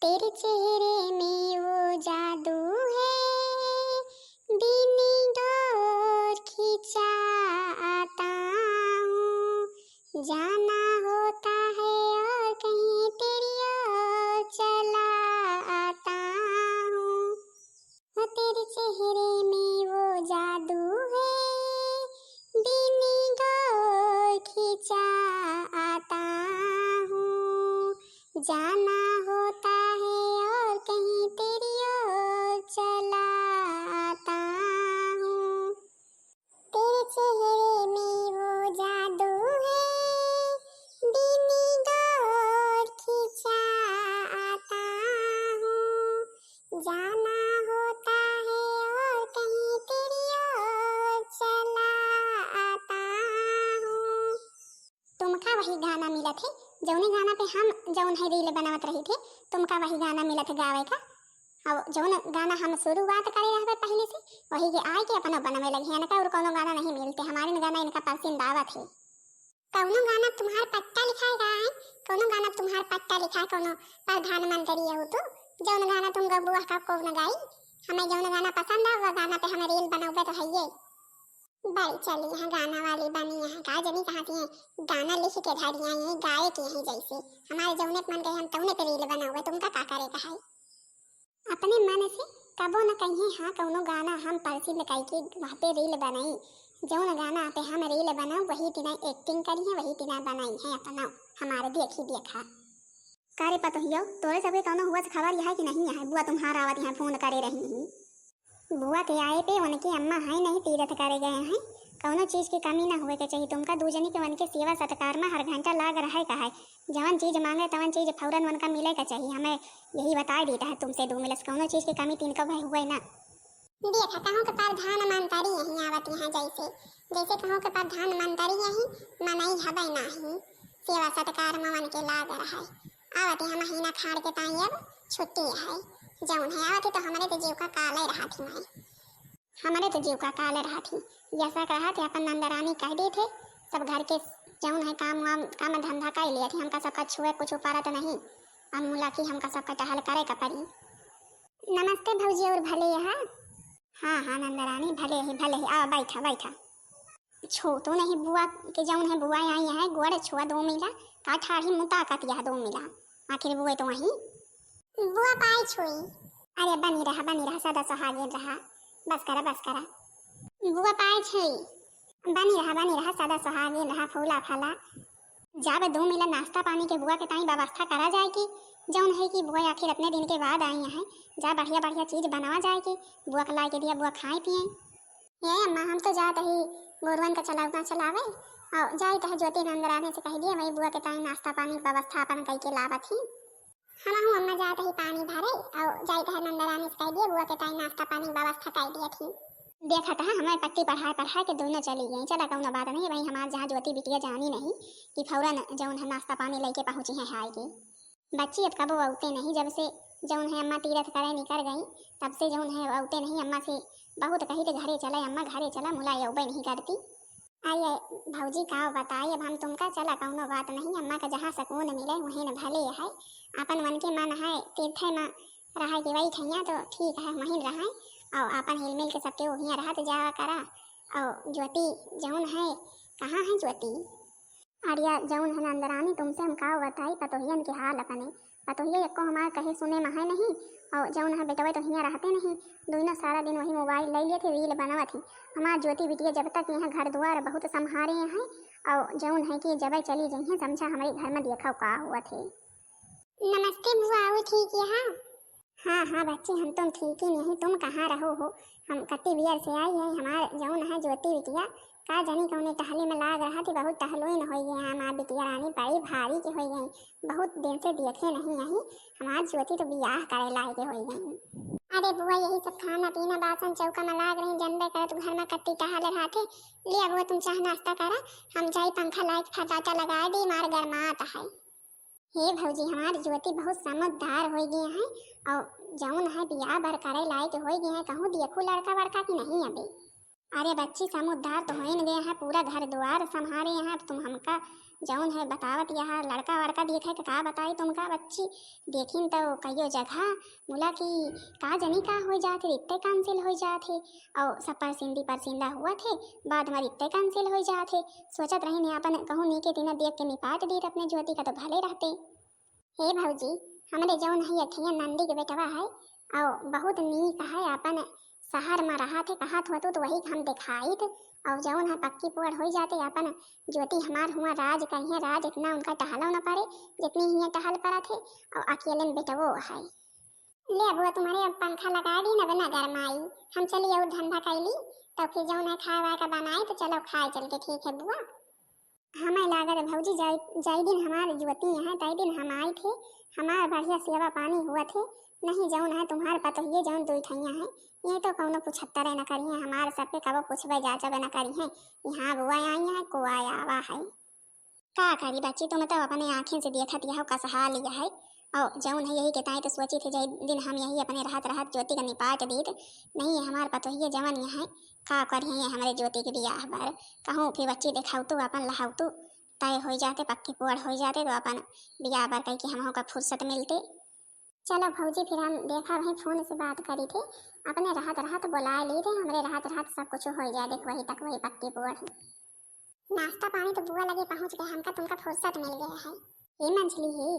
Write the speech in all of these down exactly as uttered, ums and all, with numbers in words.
तेरे चेहरे में वो जादू है, बिन डोर खिंचा आता हूँ। जाना होता है और कहीं तेरी ओर चला आता हूँ। वो तेरे चेहरे में वो जादू है, बिन डोर खिंचा आता हूँ। जाना होता है और कहीं तेरी ओर चला आता हूँ। तेरे चेहरे में वो जादू है, बिन डोर खिंचा आता हूँ। जाना होता है और कहीं तेरी ओर चला आता हूँ। तुमका वही गाना मिलत है, जौने गाना पे हम जौन है reel बनावत रही थे, तुमका वही गाना मिलत है गावे का। और जौन गाना हम शुरुआत करे रहबे पहले से, वही के आए के अपनो बनवे लगे हैं। इनका और कौनो गाना नहीं मिलते, हमारे गाना इनका पसंद आवत है। कौनो गाना तुम्हार पट्टा लिखाए गा है, कौनो गाना तुम्हार पट्टा लिखाए, कौनो प्रधानमंत्री हो तू, जौन गाना तुम गबुआ का कौन गाई, हमें जौन गाना पसंद है, वह गाना पे हमें reel बनौबे तो है ये। बड़ी चली यहाँ गाना वाली बनी यहाँ, का जनी कहाँ से हैं, गाना लिख के धरी आई है, गाए के हैं जैसे, हमारे जौने पे मन करे हम तौने पे reel बनौबे, तुमका का करे का है? अपने मन से कबो न कहिए हाँ, कौनो गाना हम पसंद कई के वहाँ पे reel बनाई, जौन गाना पे हम reel बनाऊ वही दिना acting करी है, वही दिना बनाई है अपना, हमारे देखी देखा। का रे पतोहियो, तोरे सबके कौनो हुआ से खबर यहाँ कि नहीं है? बुआ तुम्हार आवत यहाँ phone करे रही ही। बुआ के आए पे उनके अम्मा है नहीं, तीरथ करे गए हैं। कौनो चीज की कमी ना हुए के चाहिए तुमका, दू जनी के उनके सेवा सत्कार में हर घंटा लाग रहे का है। जवन चीज मांगे तवन चीज फौरन उनका मिले का चाहिए। हमें यही बताए देता है तुमसे दू मिलस, कौनो चीज की कमी तिनका भाई हुए ना। देखा कहूँ के प्रधानमंत्री यहीं आवत यहाँ जैसे, जैसे कहूँ के प्रधानमंत्री यहीं मनई हबै नाही, सेवा सत्कार में उनके लाग रहे। आवत यहाँ महीना खाड़ के ताई अब छुट्टी है, जौन है आवत तो हमरे तो जीव का काले रहा थी माई। हमरे तो जीव का काले रहा थी, ऐसा कहा थे अपन नंदरानी कह दी थे, सब घर के जौन है काम वाम, काम धंधा कर लिया थे, हमका सबका छुए कुछ परत नहीं, अब मुलाकी हमका सबका टहल करे का पड़ी। नमस्ते भौजी, और भले यहाँ? हाँ हाँ नंदरानी, भले ही, भले ही, आओ बैठा, बैठा। छो तो नहीं बुआ के, जौन है बुआ आई है, गोड़ छुआ दो मिला, का ठाढ़ी मुताकत यह दो मिला, आखिर बुआ तो वहीं। बुआ पाए छुई। अरे बनी रहा, बनी रहा, सदा सुहागिन रहा, बस करा, बस करा। बुआ पाए छुई। बनी रहा, बनी रहा, सदा सुहागिन रहा, फूला फला। जाब दो मिला नाश्ता पानी के बुआ के ताई व्यवस्था करा जाए कि जौन है कि बुआ आखिर अपने दिन के बाद आई हैं, जा बढ़िया बढ़िया चीज बनावा जाए कि बुआ के लाए के दिया, बुआ खाए पिए। ये अम्मा, हम तो जात ही गोरुअन का चलावना चलावे, और जाइत है ज्योति नंदरानी से कह दिए, वही बुआ के ताई नाश्ता पानी के व्यवस्था अपन कई के लावत ही। हम हूँ अम्मा जात ही पानी भरे, और जाइत है नंदरानी से कह दिए, बुआ के ताई नाश्ता पानी के व्यवस्था कर दिया थी। देखत है हमें पट्टी पढ़ाए पढ़ाए के दोनों चली गई। चला कौनो बात नहीं भाई, हमार जहाँ ज्योति बिटिया जानी नहीं कि फौरन जौन है नाश्ता पानी लेके पहुँची है हाय के। बच्ची अब कबो अउते नहीं, जब से जौन है अम्मा तीरथ करे निकल गई, तब से जौन है अउते नहीं। अम्मा से बहुत कही थे घरे चला अम्मा, घरे चला, मुला अउबे नहीं करती। आई भौजी का बताई अब हम तुमका, चला कौनो बात नहीं, अम्मा का जहाँ सुकून मिले वहीं न भले है। अपन मन के मन है तीर्थे में रहे के वही ठैया तो ठीक है, वहीं रहे, और अपन हिल मिल के सबके वहीं रहा तो जावा करा। और ज्योति जौन है, कहाँ है ज्योति? अड़िया जौन है नंदरानी, तुमसे हम का बताई पतोहियन के हाल अपने। पतोहिया एको हमार कहे सुने में है नहीं, और जौन है बेटवा तो हियाँ रहते नहीं, दोनों सारा दिन वही मोबाइल ले लिए थे, reel बनावत ही। हमार ज्योति बिटिया जब तक यहाँ घर द्वार बहुत संभारे हैं, और जौन है कि जब चली जइहें समझा हमारे घर में देखा का हुआ थे। नमस्ते बुआ, आओ ठीक यहाँ। हाँ हाँ बच्ची, हम तुम ठीक ही नहीं, तुम कहाँ रहो हो? हम कत्ती बियर से आई है, हमार जौन है ज्योति बिटिया का जनी कौने टहले में लाग रहा थी, बहुत टहलोइन हो गए हैं हमार बिटिया रानी, बड़ी भारी के हो गई, बहुत दिन से देखे नहीं यही। हमार ज्योति तो बियाह करे लायक हो गई। अरे बुआ, यही सब खाना पीना बासन चौका में लाग रही, जनबे करे तो घर में कत्ती टहल रहा थे। ले अब तुम चाह नाश्ता करा, हम जाई पंखा लाइट फटाटा लगा दी, मार गरमात है। हे भौजी, हमार ज्योति बहुत समझदार हो गए हैं, और जौन है बियाह बर करे लायक हो गए हैं, कहूँ देखू लड़का वड़का की नहीं अबे। अरे बच्ची, समुद्धार तो होइन गए हैं, पूरा घर द्वार संभारे हैं, अब तुम हमका जौन है बतावत यहाँ लड़का वड़का देखे तो का बताई तुमका बच्ची। देखिन तो कहियो जगह मुला कि का जनी का हो जात है, इत्ते cancel हो जात है। और सब परसिंदी परसिंदा हुआ थे, बाद में इत्ते cancel हो जात है। सोचत रही ने अपन कहूँ नीके दिना देख के निपाट दीत अपने ज्योति का तो भले रहते। हे भौजी, हमरे जौन है अखिया नंदी के बेटवा है, और बहुत नीक है, अपन शहर में रहा थे, कहा थो तू तो वही हम दिखाई थे। और जौन है पक्की पुअर हो जाते, अपन ज्योति हमार हुआ राज करिए, राज इतना उनका टहलो न पड़े, जितनी ही टहल पड़ा थे। और अकेले बेटवो है। ले बुआ, तुम्हारे अब पंखा लगा दी न, बना गरमाई, हम चली और धंधा कैली, तो फिर जौन है खाए वाए का बनाए, तो चलो खाए चल के, ठीक है बुआ। हमें लागत है भौजी, जय, जय दिन हमार ज्योति है, तय दिन हम आए थे, हमार बढ़िया सेवा पानी हुआ थे। नहीं जौन है तुम्हार पतोहिए जौन दुई ठैया है, ये तो कौनो पुछत्तरे न करिए, हमार सबके कबो पुछबे जाचबे न करिए। यहाँ बुआ आई है, को आया आवा है। का करी बच्ची, तुम तो अपने आँखें से देखत यह कसहा लिया है। और जौन है यही के ताई तो सोची थे, जय दिन हम यही अपने रहत रहत ज्योति का निपाट दीत। नहीं हमार पतोहिए जवन यह है, का करिए ये हमरे ज्योति के बियाह बर। कहूँ फिर बच्ची देखाउतू, अपन लहाउतू, तय हो जाते, पक्की पुअर हो जाते, तो अपन बियाह बर कह के हमहू का फुर्सत मिलते। चलो भौजी, फिर हम देखा वहीं फोन से बात करी थे, अपने रहत रहत बुलाए ली थे, हमरे रहत रहत सब कुछ हो जाए, देख वही तक वही पक्की पुअर है। नाश्ता पानी तो बुआ लगे पहुँच गए, हमका तुमका फुर्सत मिल गया है। ए मंझली हे,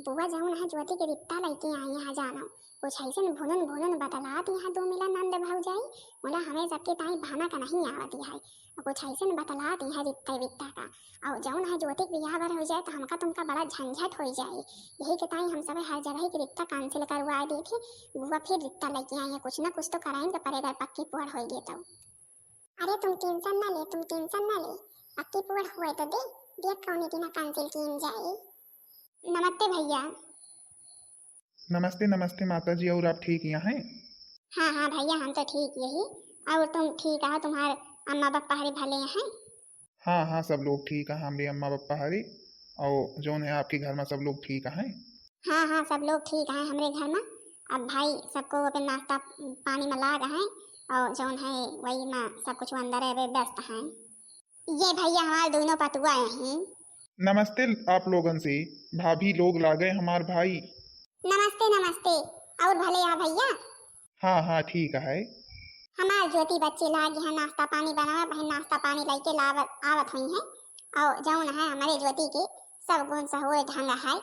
बुआ जौन है ज्योति के रित्ता लइके आई है जानो। कुछ ऐसन भुनुन भुनुन बतलात यहाँ दो मिला नंद भौजाई, बोला हमें सबके ताई भाना का नहीं आवत है। और कुछ ऐसन बतलात यहाँ रित्ता वित्ता का। और जौन है ज्योति के बियाह बर हो जाए तो हमका तुमका बड़ा झंझट हो जाए। यही के ताई हम सब हर जगह के रित्ता cancel करवा दी थी। बुआ फिर रित्ता लइके आई है, कुछ ना कुछ तो कराइन के पड़ेगा, पक्की पुअर हो गए तो। अरे तुम tension ना ले, तुम tension ना ले, पक्की पुअर हुए तो दे, देख कौने दिना cancel कीन जाए। नमस्ते भैया। नमस्ते, नमस्ते माता जी, और आप ठीक यहाँ हैं? हाँ, हाँ भैया, हम तो ठीक यही। और तुम ठीक हो, तुम्हार अम्मा बप्पा हरे भले हैं? हाँ, हाँ, सब लोग ठीक हैं, हमरे अम्मा बप्पा हरे। और जौन है आपके घर में सब लोग ठीक हैं? हाँ, हाँ, सब लोग ठीक हैं हमरे घर में। अब भाई सबको अपन नाश्ता पानी में लाग हैं और जौन है वही में सब कुछ अंदर है, वे व्यस्त हैं। ये भैया हमार दोनों पतुआ हैं। नमस्ते आप लोगन से, भाभी लोग लागे हमार भाई। नमस्ते, नमस्ते। और भले आ भैया? हाँ, हाँ, ठीक है। हमार ज्योति बच्ची लाग यहाँ नाश्ता पानी बनावा, बहन नाश्ता पानी लइके लावत आवत हुई हैं। और जौन है हमरे ज्योति के सब गुण सहूर ढंग है।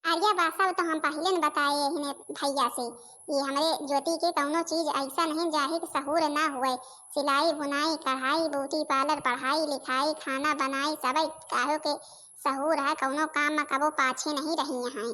अरे बा, सब तो हम पहिले न बताए हिने भैया से। ये हमरे ज्योति के कौनो चीज ऐसा नहीं जाहे कि सहूर ना हुए। सिलाई, बुनाई, कढ़ाई, beauty parlour, पढ़ाई, लिखाई, खाना बनाई, सबई काहो के सहूर है, कौनो काम में कबो पाछे नहीं रही यहाँ।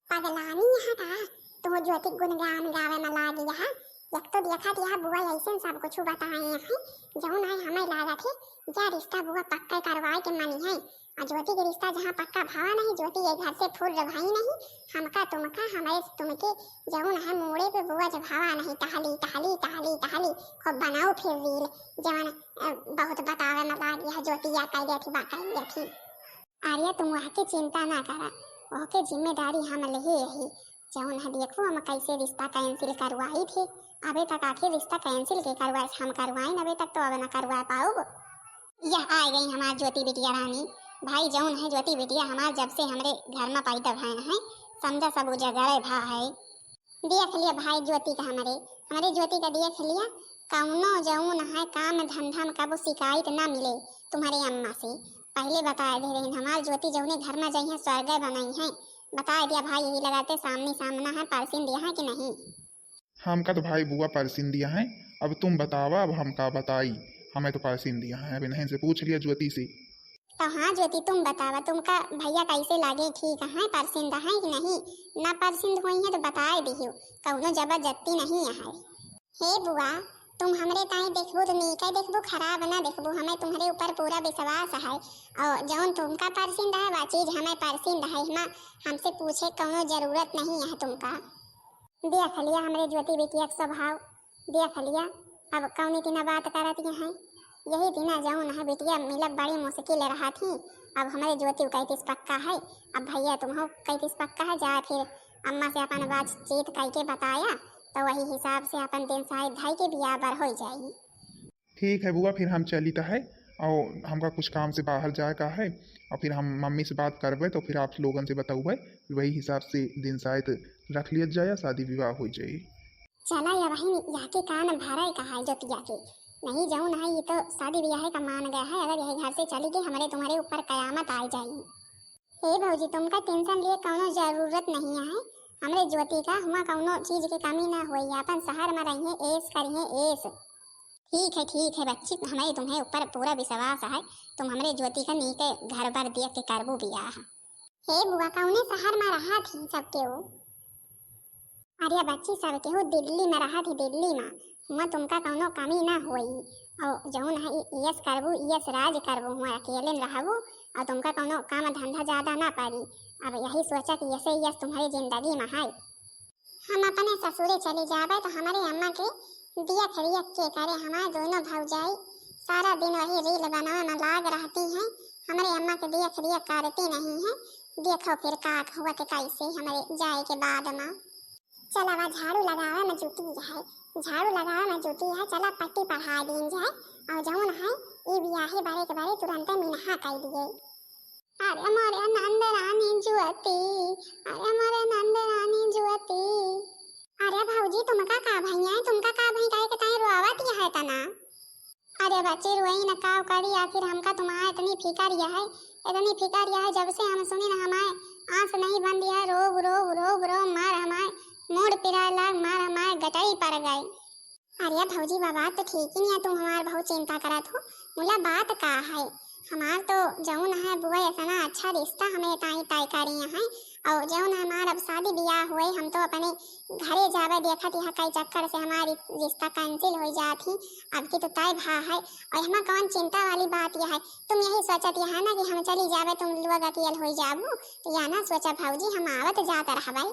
पगलानी यहाँ का, तू ज्योति गुणगान गावे में लागी यहाँ। एक तो देखा दिया बुआ ऐसे सब कुछ बताए हैं, जौन है हमें लागत है, या रिश्ता बुआ पक्का करवाए के मनी है। आ ज्योति के रिश्ता जहाँ पक्का भावा नहीं, ज्योति ये घर से फुर्र भाई नहीं, हमका तुमका, हमारे से तुमके, जौन है मूड़े पे बोझ भावा नहीं, टहली, टहली, टहली, टहली, खूब बनाओ फिर reel, जवन, अ, बहुत बतावे में लागी है, ज्योति या कह दिया थी, बा कह दिया थी। अरे तुम वह के चिंता ना करा, वह के जिम्मेदारी हम लेहे यही, जौन है देखो हम कैसे रिश्ता cancel करवाई थे, अबे तक आखिर रिश्ता cancel के करवाए, हम करवाइन, अबे तक तो अब ना करवा पाउब। यह आ गई हमार ज्योति बिटिया रानी। भाई जौन है ज्योति बिटिया हमार जब से हमरे घर में पैदा भय है, समझा सब उजागरे भा है। देख लिया भाई ज्योति का हमरे, हमरे ज्योति का देख लिया, कौनो जौन है काम धंधा में कबो शिकायत ना मिले तुम्हारे अम्मा से। पहले बताए दे रहे हमार ज्योति जौने घर में जाई है स्वर्ग बनाई है। बताए दिया भाई यही लगाते सामने सामना है परसिन दिया है कि नहीं। हमका तो भाई बुआ परसिन दिया है, अब तुम बतावा, अब हम का बताई, हमें तो परसिन दिया है, अब इन्हें से पूछ लिया ज्योति से। तो हाँ ज्योति, तुम बतावा, तुमका भैया कैसे लागे, ठीक है, परसिंद है कि नहीं? ना परसिंद होई है तो बताए दिहियो, कौनो जबरदस्ती नहीं है। हे बुआ, तुम हमरे ताई देखबू तो नीके देखबू, खराब ना देखबू, हमें तुम्हारे ऊपर पूरा विश्वास है। और जौन तुमका परसिंद है वह चीज हमें परसिंद है, हमा हमसे पूछे कौनो जरूरत नहीं है तुमका। देख लिया हमरे ज्योति बिटिया के स्वभाव, देख लिया अब कौनी दिना बात करत हैं। यही दिना जौन है बिटिया मिलब बड़ी मुश्किल रहा थी, अब हमरे ज्योति उ कहतीस पक्का है। अब भैया तुमहू कहतीस पक्का है, जा फिर अम्मा से अपन बातचीत करके बताया, तो वही हिसाब से अपन दिन साइत धई के बियाह बर हो जाई। ठीक है बुआ, फिर हम चलित है, और हमका कुछ काम से बाहर जाए का है, और फिर हम मम्मी से बात करबे तो फिर आप लोगन से बतौबे, वही हिसाब से दिन शायद रख लिया जाए, शादी विवाह हो जाए। चला या बहिन, यहाँ के कान भरे का है जोतिया के, नहीं जौन है ये तो शादी ब्याह का मान गया है। अगर यही घर से चली गई, हमारे तुम्हारे ऊपर कयामत आ जाई। हे भौजी, तुमका टेंशन लिए कौनो जरूरत नहीं है। हमरे ज्योति का हुआ कौनो चीज के कमी ना होई, अपन शहर में रहिए, ऐश करिए, ऐश। ठीक है, ठीक है बच्ची, हमारे तुम्हें ऊपर पूरा विश्वास है, तुम हमरे ज्योति का नीके घर बर देख के करबू बियाह। हे बुआ, कौने शहर में रहा थी सबके वो? अरे बच्ची, सब केहू दिल्ली में रहा थी, दिल्ली में। हुआ तुमका कौनो कमी ना होई। और जौन है इ-, यश करबू, यश राज करबू, हुआ अकेले न रहबू, और तुमका कौनो काम धंधा ज्यादा ना पड़ी। अब यही सोचा कि यसे यश तुम्हारी जिंदगी में है। हम अपने ससुरे चली जाबे तो हमारे अम्मा के दिया खरिया के करे, हमारे दोनों भौजाई सारा दिन वही रील बनावे में लाग रहती हैं। हमारे अम्मा के दिया खरिया करती नहीं है। देखो फिर का हुआ के कैसे हमारे जाए के बाद में। चलावा झाड़ू लगावे में जुटी है, झाड़ू लगावे में जुटी है, चला पट्टी पढ़ा दीन जाए। और जौन है, ई बियाहे बारे के बारे तुरंते मिनहा कई दिए। अरे मोरे नंद रानी जुअती, अरे मोरे नंद रानी जुअती। अरे भौजी, तुमका का भैया है, तुमका का भई काहे के ताई रोआवत यह है तना? अरे बच्ची, रोई न काव करी, आखिर हमका तुम्हारा इतनी फिकर यह है, इतनी फिकर यह है, जब से हम सुनी न हमारे आंस नहीं बंद यह, रोब, रोब, रोब, रोब, मार हमारे मूड पिराए लाग, मार हमारे गटई पर गए। अरे भौजी, बा बात तो ठीक ही नहीं है, तुम हमार बहुत चिंता करत हो। मुला बात का है? हमार तो जौन है बुआ इतना अच्छा रिश्ता हमें ताई तय करी हैं, और जौन हमार अब शादी ब्याह हुए, हम तो अपने घरे जावे देखत यहाँ कई चक्कर से हमारी रिश्ता कैंसिल हो जात ही। अब की तो तय भा है, और हमें कौन चिंता वाली बात यह है? तुम यही सोचत यह है ना कि हम चली जावे, तुम लोग अकेल हो जाबू, तो यह ना सोचा भौजी, हम आवत जात रहबे।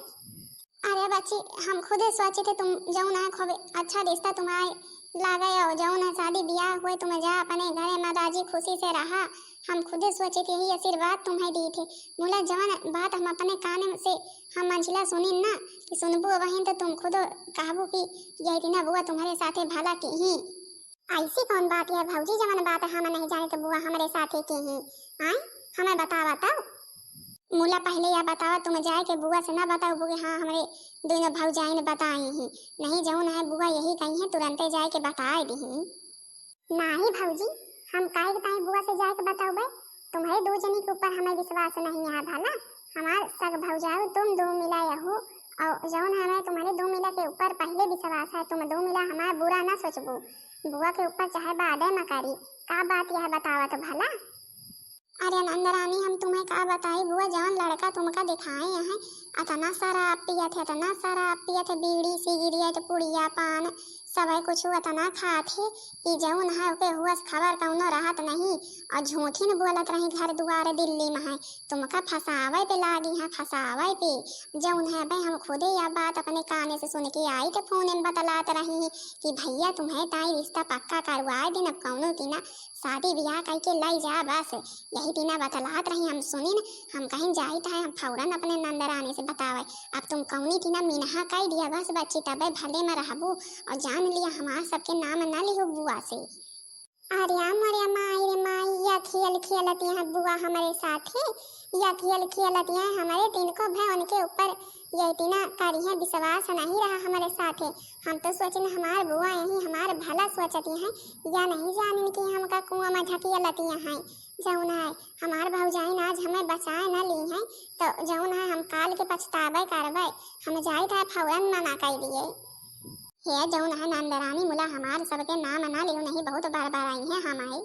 अरे बच्ची, हम खुदे सोचे थे तुम जौन है खूब अच्छा रिश्ता तुम्हारे लागे, और जौन है शादी ब्याह हुए, तुम जा अपने घरे में राजी खुशी से रहा। हम खुदे सोचे थे यही आशीर्वाद तुम्हें दी थे। मुला जवन बात हम अपने कान से हम मंझिला सुनी ना कि सुनबू वहीं तो तुम खुद कहबू कि यही दिना बुआ तुम्हारे साथे भला की ही। ऐसी कौन बात है भौजी, जवन बात हम नहीं जाने तो बुआ हमरे साथे की ही? आए, हमें बतावा तब। मुला पहले यह बतावा, तुम जाए के बुआ से ना बताओ कि हाँ, हमरे दोनों भौजाइन बताई ही। नहीं, जौन है बुआ यही कही है, तुरंते जाए के बताए दी। नाही भौजी, हम काहे के ताई बुआ से जाए के बताओबे? तुम्हारे दो जनी के ऊपर हमें विश्वास नहीं है भला। हमार सग भौजाऊ तुम दो मिला यहू, और जौन हमें तुम्हारे दो मिला के ऊपर पहले विश्वास है, तुम दो मिला हमारा बुरा ना सोचबू। बुआ के ऊपर चाहे बादे में करी, का बात यह बतावा तो भला? अरे नंदरानी, हम तुम्हें का बताई बुआ, जौन लड़का तुमका दिखाए हैं, अतना शराब पियत है, अतना शराब पियत है, बीड़ी, सिगरेट, पुड़िया, पान, सब कुछ अतना खात है कि जौन है ओके हुआ से खबर कौनो रहत नहीं। और झूठी न बोलत रही, घर दुआर दिल्ली में है, तुमका फंसावे पे लागी है, फंसावे पे। जौन है बे, हम खुदे यह बात अपने काने से सुन के आई थे, फोन में बतलात रही कि भैया तुम्हें ताई रिश्ता पक्का करवाए दिन, अब कौनो की ना शादी ब्याह कई के लाई जा बस। यही दिना बतलात रही हम सुनिन, हम कहीं जाइत है, हम फौरन अपने नंदरानी से बतावे। अब तुम कौनी दिना मिनहा कई दिया बस बच्ची, तबे भले में रहबू और जान लिया हमार सबके नाम न लिहो बुआ से। अरे मोरे माई रे माई, या खेल खेलत यहाँ बुआ हमरे साथे, या खेल खेलत यहाँ हमरे तिनको भय उनके ऊपर ये इतना करिहे विश्वास नहीं रहा हमरे साथे। हम तो सोचन हमार बुआ यही हमार भला सोचती हैं, या नहीं जानिन कि हमका कुआं में झकिया लतिया हैं। जौन है हमार भौजाइन आज हमें बचाए न ली हैं, तो जौन है हम काल के पछतावे करवे। हम जाइत है फौरन मना कर दिए। हे जौन है नंदरानी मुला हमार सबके नाम ना लियो, नहीं बहुत बार बार आई है हम आई।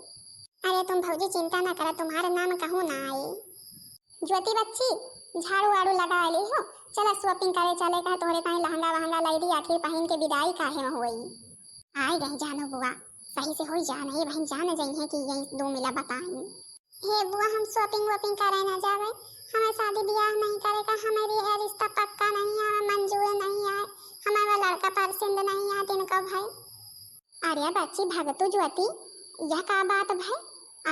अरे तुम भौजी चिंता ना करा, तुम्हारे नाम कहूँ ना आई। ज्योति बच्ची, झाड़ू वाड़ू लगा ली हो, चला shopping करे चले, कहा तोहरे ताई लहंगा वहंगा लाई दी, आखिर पहन के विदाई काहे में होई। आई गई जानो बुआ, सही से होई जा, नहीं बहन जान जाई है कि यही दो मिला बताई। हे बुआ, हम shopping वॉपिंग करे ना जावे, हमें शादी ब्याह नहीं करे का, हमारी ये रिश्ता पक्का नहीं है, हमें मंजूर नहीं है, हमें वो लड़का पसंद नहीं है तिनको भाई। अरे बच्ची भगतू ज्योति, यह का बात भाई?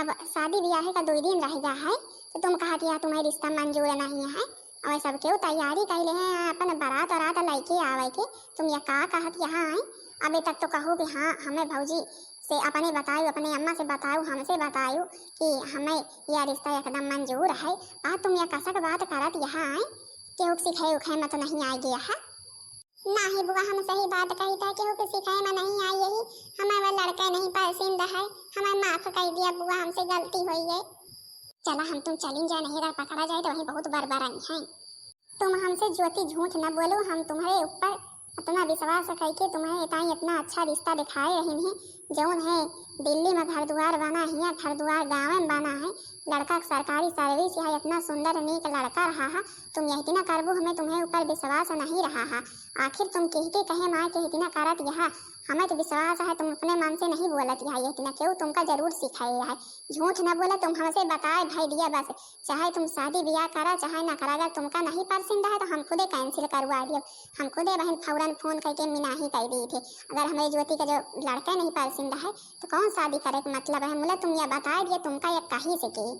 अब शादी ब्याह का दो दिन रह गया है, तो तुम कहा दिया तुम्हें रिश्ता मंजूर नहीं है, अबे सब केहू तैयारी कइ लेहे हैं अपन बारात वारात लइके आवइ के। तुम या का कहत यहाँ आए? अबे तक तो कहू कि हाँ, हमें भौजी से अपने बतायू, अपने अम्मा से बतायू, हमसे बतायू कि हमें या रिश्ता एकदम मंजूर है। आ तुम या कसक बात करत यहाँ आए, केहू के सिखाए उखाए में तो नहीं आइ गया है। नाही बुआ, हम सही बात कही था, केहू के सिखाए में नहीं आई यही। हमें वो लड़का नहीं पसंद है, हमें माफ कइ दिया बुआ, हमसे गलती होइ गइ। चला हम तुम चलिन जाए, नहीं तो पकड़ा जाए तो वहीं बहुत बरबराई हैं। तुम हमसे ज्योति झूठ न बोलो, हम तुम्हरे ऊपर इतना विश्वास कइके तुम्हें इतना, इतना अच्छा रिश्ता दिखाए रहिन हैं। जौन है दिल्ली में घर दुआर बना है, घर दुआर गाँव में बना है, लड़का के सरकारी सर्विस है, इतना सुंदर नीक लड़का रहा है, तुम यही इतना करबो, हमें तुम्हें ऊपर विश्वास नहीं रहा है। आखिर तुम केहके कहे माय के इतना करत यहाँ, हमें तो विश्वास है तुम अपने मन से नहीं बोलत यहाँ, ये इतना केहू तुमका जरूर सिखाए है। झूठ न बोला, तुम हमसे बताए भइ दिया बस, चाहे तुम शादी ब्याह करा चाहे ना करा, अगर तुमका नहीं पसंद है तो हम खुदे cancel करवा दियब। हम खुदे बहन फौरन फोन कइके मिनाही कइ दी थे। अगर हमरे ज्योति का जो लड़का नहीं पसंद है तो कौन शादी करे के मतलब है? मुला तुम या बताए दिया, तुमका या कही से के।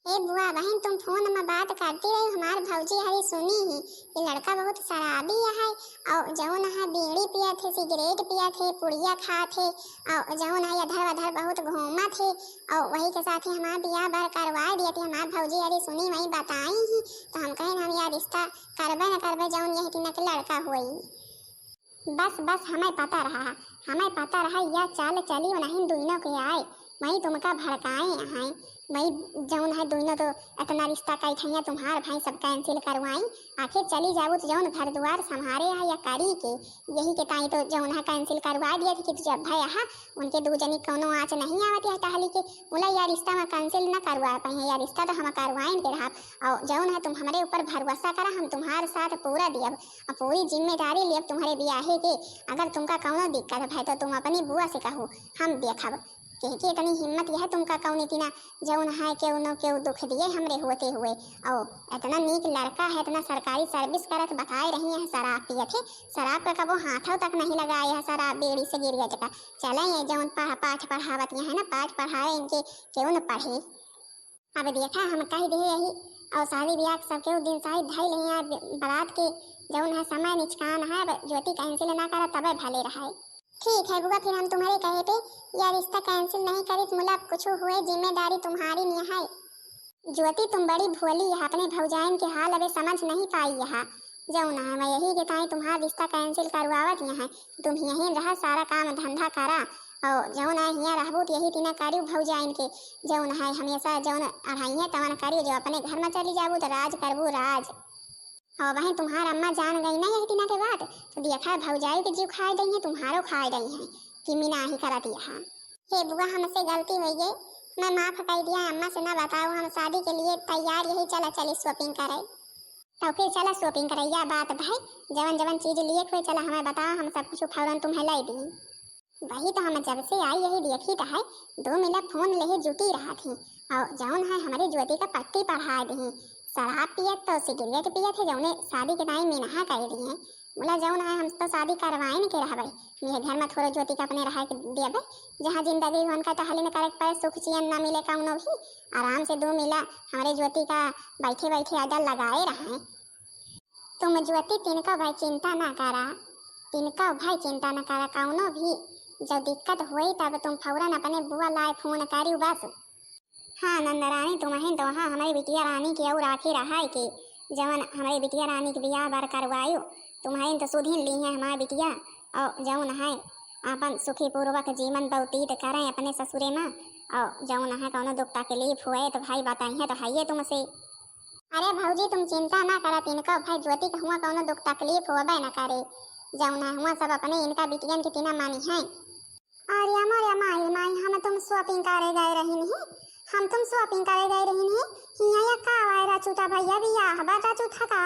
ए बुआ बहन, तुम फोन में बात करती रही, हमार भौजी हरी सुनी ही, ये लड़का बहुत शराबी है, और जौन है बीड़ी पियत है, सिगरेट पियत है, पुड़िया खात है, और जौन है इधर उधर बहुत घूमत है, और वही के साथ ही हमार बियाह बर करवा दिए थे। हमार भौजी हरी सुनी, वही बताई ही, तो हम कहें हम या रिश्ता करबे न करबे, जौन यही टीना के लड़का हुई। बस, बस, हमें पता रहा, हमें पता रहा, या चाल चली उन्हीं दुइनों के आए, वही तुमका भड़काए हैं, वही जौन है दुइनों तो इतना रिश्ता कइ ठैया तुम्हार भाई सब cancel करवाई, आखिर चली जाबू तो जौन घर दुआर संभारे है या करी के, यही के ताई तो जौन है cancel करवा दिया थी कि तू जब भाई आहा, उनके दू जनी कौनो आँच नहीं आवत है टहली के, मुला या रिश्ता में cancel न करवा पाई है, या रिश्ता तो हम करवाइन के रहब, और जौन है तुम हमरे ऊपर भरोसा करा, हम तुम्हार साथ पूरा दियब, अब पूरी जिम्मेदारी लेब तुम्हरे बियाहे के। अगर तुमका कौनो दिक्कत भय तो तुम अपनी बुआ से कहू, हम देखब। केहके इतनी हिम्मत यह तुमका कौन इतना जौन है केहू न केहू दुख दिए हमरे होते हुए। और इतना नीक लड़का है, इतना सरकारी सर्विस करत, बताए रही है शराब पियत है, शराब का कबो हाथों तक नहीं लगाए है, शराब बीड़ी सिगरेट का। चले ये जौन पढ़-, पाठ पढ़ावत यहाँ है ना, पाठ पढ़ाए इनके केहू न पढ़े। अब देखा, हम कह दे यही, और शादी ब्याह के सबके उ दिन शादी धइल है, बारात के जौन है समय निचकान है, अब ज्योति cancel ना करा तबे भले रहे। ठीक है बुआ, फिर हम तुम्हरे कहे पे या रिश्ता cancel नहीं करित, मुला कुछ हुए जिम्मेदारी तुम्हारी नहीं है। ज्योति, तुम बड़ी भोली है, अपने भौजाइन के हाल अबे समझ नहीं पाई है। जौन है मैं यही के ताई तुम्हार रिश्ता cancel करवावत यहाँ, तुम यहीं रहा, सारा काम धंधा करा, और जौन है हियाँ रहबू तो यही तीना करियो भौजाइन के, जौन है हमेशा जौन अढ़ाई है तवन करियो, जो अपने घर में चली जाबू तो राज करबू राज। और वहीं तुम्हार अम्मा जान गई ना यही तीना के बात, तो देखा भौजाई के जीव खाए दई है, तुम्हारो खाए दई है कि मिनाही करत यहाँ। हे बुआ, हमसे गलती होइ गई, मैं माफ कइ दिया, अम्मा से ना बताओ, हम शादी के लिए तैयार यही, चला चली shopping करे। तो फिर चला shopping करे, या बात भाई, जवन जवन चीज लिए हुए चला हमें बताओ, हम सब कुछ फौरन तुम्हें लाई दी। वही तो हम जब से आई यही देखी तो है, दो मिला फोन लेहे जुटी रहा थी, और जौन है हमरे ज्योति का पट्टी पढ़ा दी, शराब पियत तो सिगरेट पियत है, जौने शादी के टाइम में नहा कह दिए। बोला जौन है हम तो शादी करवाइन के रहबे, मेरे घर में थोड़े ज्योति का अपने रहे के देबे, जहाँ जिंदगी भर का टहलिन करे के पड़े, सुख चैन ना मिले कौनो भी, आराम से दो मिला हमरे ज्योति का बैठे बैठे अदल लगाए रहे। तुम ज्योति तिनका भाई चिंता ना करा, तिनका भाई चिंता ना करा, कौनो भी जब दिक्कत होई तब तुम फौरन अपने बुआ लाए फोन करियो बस। हाँ नंदरानी, तुमहिन तो हाँ हमरी बिटिया रानी के और आखिर रहाय के, जवन हमरी बिटिया रानी के बियाह बर करवायो, तुमहिन तो सुधिन ली है हमार बिटिया, और जवन है आपन सुखी पूर्वक जीवन व्यतीत करें अपने ससुरे में, और जवन है कौनो दुख तकलीफ हुए तो भाई बताई है तो है ये तुमसे। अरे भौजी तुम चिंता ना करा, तिनका भाई ज्योति का हुआ कौनो दुख तकलीफ होबे न करे, जवन है हुआ सब अपने इनका बिटियन के तीना मानी है। अरे अमर माई, माई, हम तुम shopping करे गए रहिन ही, हम तुम shopping करे गए रहिन ही, हियाँ या का वायरा चूटा भैया बियाह बा चूठा का,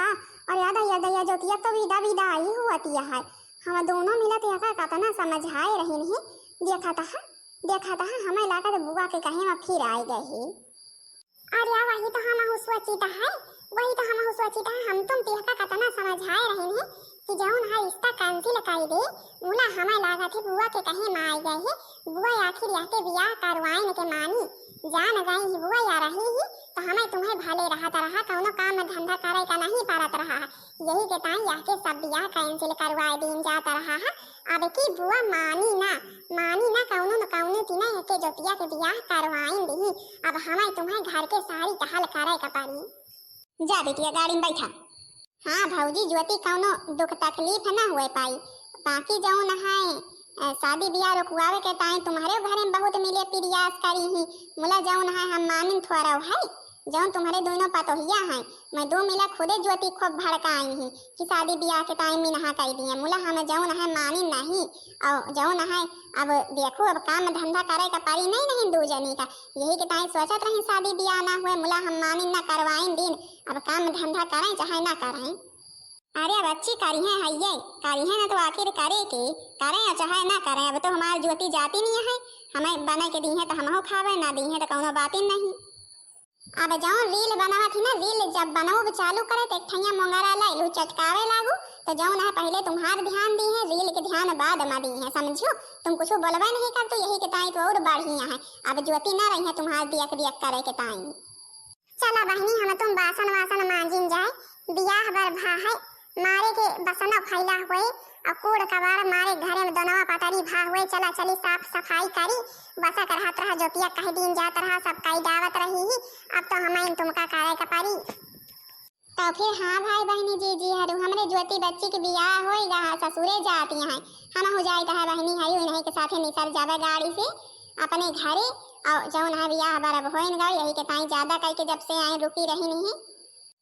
और या दैया दैया ज्योतिया तो विदा विदा आई हुआ तिया है, हम दोनों मिलत या का कतना समझाए रहिन ही, देखा तहा, देखा तहा, हमें लागत बुआ के कहे में फिर आए गए ही। अरे वही तो हमहू सोचित है, वही तो हमहू सोचित है, हम तुम तिहका कतना समझाए रहिन ही कि जौन है रिश्ता cancel कर दे, मुला हमें लागत है बुआ के कहे में आए गए ही, बुआ आखिर यहते बियाह करवाइन के मानी, जान गई ही बुआ या रही ही, तो हमें तुम्हें भले रहत रहा, कौनो काम धंधा करे का नहीं पड़त रहा है। यही के ताई यह के सब बियाह cancel करवाए दीन जात रहा है। अब की बुआ मानी ना, मानी ना, कौनो न कौनो तिना यह के ज्योतिया के बियाह करवाइन दीही। अब हमें तुम्हें घर के सारी टहल करे का पड़ी। जा बिटिया, गाड़ी में बैठा। हाँ भौजी, ज्योति कौनो दुख तकलीफ ना हुए पाई, बाकी जौन है, अ, शादी बियाह रुकवावे के ताई तुम्हरे घरे में बहुत मिले प्रयास करी ही, मुला जौन है हम मानिन थोड़ा है, जौन तुम्हरे दोनों पतोहिया हैं, मैं दो मिला खुदे ज्योति खूब भड़काई ही कि शादी बियाह के ताई मिनहा कई दिए, मुला हम जौन है मानिन नहीं, और जौन है अब देखो अब काम धंधा करे का पड़ी नहीं, नहीं दू जनी का, यही के ताई सोचत रही शादी बियाह ना हुए, मुला हम मानिन ना करवाइन दीन, अब काम धंधा करें चाहे ना करें। अरे अब अच्छी करी है, हइये करी है ना, तो आखिर करे के, करें या चाहे ना करें, अब तो हमार ज्योति जाती नहीं है, हमें बने के दी है तो हमहू खावे, ना दी है तो कौनो बात ही नहीं। अब जौन reel बनावत ही ना, reel जब बनावे चालू करे तो एक ठैया मोंगरा लाई लू चटकावे लागू, तो जौन है पहले तुम्हार ध्यान दी है, reel के ध्यान बाद में दी है, समझियो? तुम कुछ बोलबे नहीं कर, तो यही के ताई तो और बढ़िया है, अब ज्योति ना रही है तुम्हार दियक दियक करे के ताई। चला बहिनी, हम तुम बासन वासन मांजिन जाए, बियाह बर भा है, मारे के बसना फैला हुए, और कूड़ कबाड़ मारे घरे में दोनवा पतरी भा हुए। चला चली साफ सफाई करी, बसा करहत रहा, ज्योतिया कह दीन जात रहा, सब कई डावत रही ही। अब तो हमें तुमका करे का पड़ी। तो फिर हाँ भाई बहनी जीजी हरू, हमरे ज्योति बच्ची के बियाह होई गा, ससुरे जाती हैं, हम हो जाए कहा बहनी हरी इन्हीं के साथे निकल जावे गाड़ी से अपने घरे। और जौन है बियाह बर अब होइन गए, यही के ताई ज्यादा कई के जब से आए रुकी रही नहीं।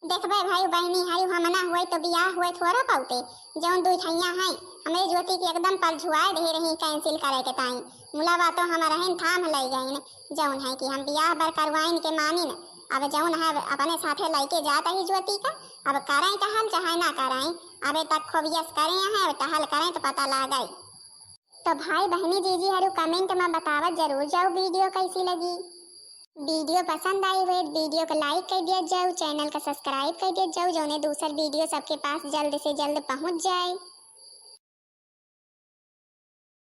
देखबे भाई बहनी हरी, हम ना हुए तो बियाह हुए थोड़ा पाउते। जौन दुई ठैया हैं हमरे ज्योति के एकदम परझुआए दे रही cancel करे के ताई, मुला बातो हम रहन थाम लई गईन। जौन है कि हम बियाह बर करवाइन के मानिन, अब जौन है अपने साथे लइके जात ही ज्योति का, अब करें टहल चाहे ना करें, अबे तक खूब यस करे हैं, अब टहल करें तो पता लागे। तो भाई बहनी जीजी हरू comment में बतावत जरूर जाओ video कैसी लगी। Video पसंद आई हुए video को like कर दिया जाओ, channel का subscribe कर दिया जाओ, जौने दूसर video सबके पास जल्द से जल्द पहुँच जाए।